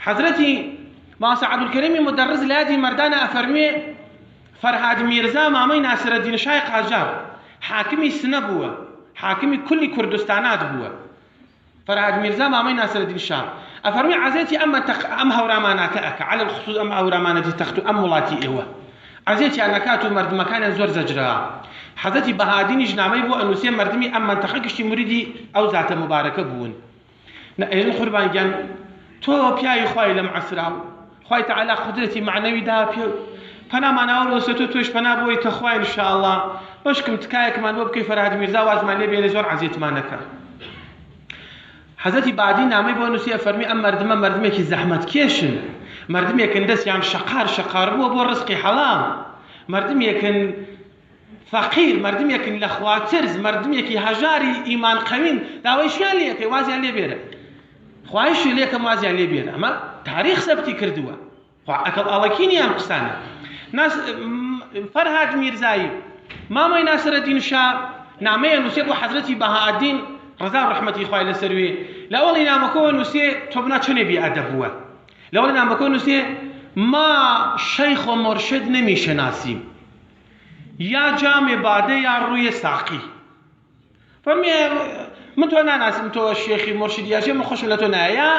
حەزرەتی مامۆستا عەبدولکەریمی مودەڕس لە یادی مەردانە ئەفەرموێ فەرهاد میرزا مامەی ناسرەدین شای قاجار حاکمی سنە بووە حاکمی کولی کوردستانات بووە فەرهاد میرزا مامەی ناسرەدین شا ئەفەرموێ عەزێتی ئەم مەنتەق ئەم هەوراماناتە ئەکا عەلە الخصوص ئەم هەورامانەتی تەخت و ئەم وڵاتی ئێوە عەزێتیان ئەکات و مەردمەکانیان زۆر زەجرە حەزرەتی بەهادینیش نامەی بۆ ئەنووسێ مەردمی ئەم مەنتەقە گشتی موریدی ئەو زاتە موبارەکە بوون نە ئەیڵێن قوربان گیان تۆ پیاوی خوای لەم عەسرا و خوای تەعالا قودرەتی مەعنەوی دا پێ پەنامان ئاوەردۆسێ تۆ تۆیش پەنا بۆی تە خوای ان شاء اللە بەشکم تکایەکمان بۆ بکەی فەرهاد میرزا وازمان لێ بێنێ زۆر عەزێتمان ئەکا حەزرەتی بادی نامەی بۆ نووسی ئەفەرمی ئەم مەردمە مەردمێکی زەحمەت کێشن مەردمێکن دەستیان شەقار شەقار بووە بۆ ڕزقی حەڵاڵ مەردمێکن فەقیر مەردمێکن لە خوا ترس مەردمێکی هەژاری ئیمان قەوین داوای چیان لێ ئەکەی وازیان لێ بێرە خوایشی لێکەم وازیان لێ بێرە ئەمە تاریخ سەبتی کردووە خوا ئەکەڵ ئاڵەکی نییە ئەم قسانە ناس فەرهاد میرزایی مامەی ناسرەدین شا نامەیە نووسێ بۆ حەزرەتی بەهائەدین ڕەزا و ڕەحمەتی خوای لەسەر وێ لە ئەوەڵی نامەکەوە نووسێ تۆ بنا چەنێ بێ ئەدەب بووە لە ئەوەڵی نامەکەوە نووسێ ما شەیخ و مورشد نەمیشناسیم یا جامێ بادە یا ڕوویە ساقی فەرمی من تۆ ناناسم تۆ شێخی مورشیدی یا چێ من خۆشم لە تۆ نایە یا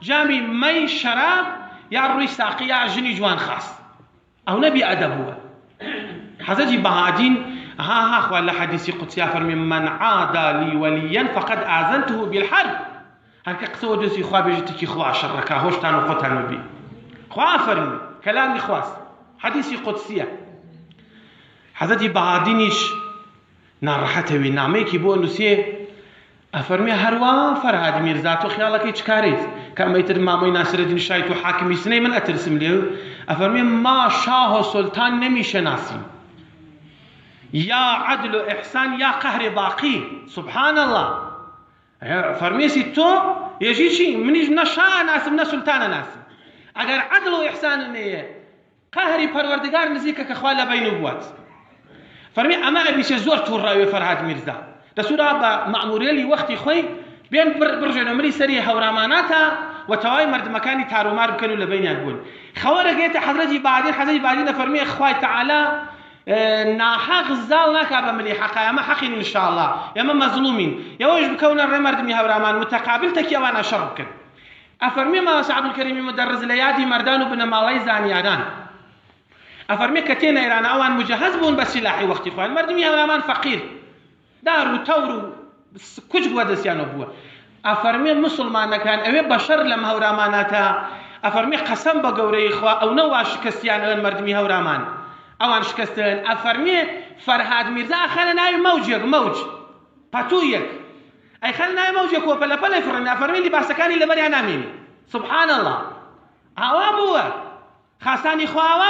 جامی مەی شەراب یا ڕووی ساقی یا ژنی جوان خاس ئەو نەبی ئەدەب بووە حەزەتی بەهادین ها ها خوا لە حەدیسی قودسیا فەرمی من عادى لي وليا فقد آذنته بالحرب هەرکە قسە وە دۆستی خوا بێژی تکی خوا شەڕەکا هۆشتان و خۆتان ببی خوا فەرمی کەلامی خواست حەدیسی قودسیە حەزەتی بەهادینیش ناڕەحەتەوی نامەیەکی بۆ نووسێ ئەفەرمێ هەروا فەرهاد میرزا تۆ خیاڵەکەی چ کارێت کە ئەمەی تر مامۆی ناسرەدین شای تو حاکمی سنەی من ئەترسم لێ ئەفەرمێ ما شاه و سولتان نەمیشەناسیم یا عدل و ئیحسان یا قەهر باقی سبحان اللە فەرمیسی تۆ ێژی چی منیش نە شا ئەناسم نە سولتان ئەناسم ئەگەر عەدڵ و ئیحسان نەیە قەهری پەروەردگار نزیکە کە خوا لە بەین و بوات فەرمی ئەمە ئەبیسێ زۆر توڕاوێ فەرهاد میرزا دەسورا بە مەئمورێلی وەختی خۆی بێن بڕژێنە ملی سەری هەوراماناتا و تەواوی مەردمەکانی تارومار بکەن و لە بەینیان بوون خەوەرەگەێتە حەزرەتی بادین حەزرەتی بادین دەفەرمێ خوای تەعالا ناحەق زاڵ ناکا بە ملی حەقا ئێمە حەقین ان شاء اللە ئێمە مەزڵومین ئێوەش بکەونە ڕێ مەردمی هەورامان متقابل تەکی ئەوانە شەڕ بکەن ئەفەرموێ مامۆستا عەبدولکەریمی مودەڕس لە یادی مەردان و بنەماڵەی زانیاران ئەفەرموێ کە تێنە ئێران ئەوان مجەهەز بوون بە سیلاحی وەختی خۆیان مەردمی هەورامان فەقیر دار و تەور و کوچک وەدەستیانەوە بووە ئەفەرمێ موسڵمانەکان ئەوێ بەشەر لەم هەوراماناتە ئەفەرمێ قەسەم بە گەورەی خوا ئەونە وا شکستیان ئەوێن مەردمی هەورامان ئەوان شکستن ئەفەرمێ فەرهاد میرزا ئەخەنە ناوی مەوجێک مەوج پەتوویەک ئەیخەنە ناوی مەوجێک و پەلە پەلەی فڕێن ئەفەرمێ لیباسەکانی لەبەریان نامێنێ سبحان اللە ئاوا بووە خاسانی خوا ئاوا.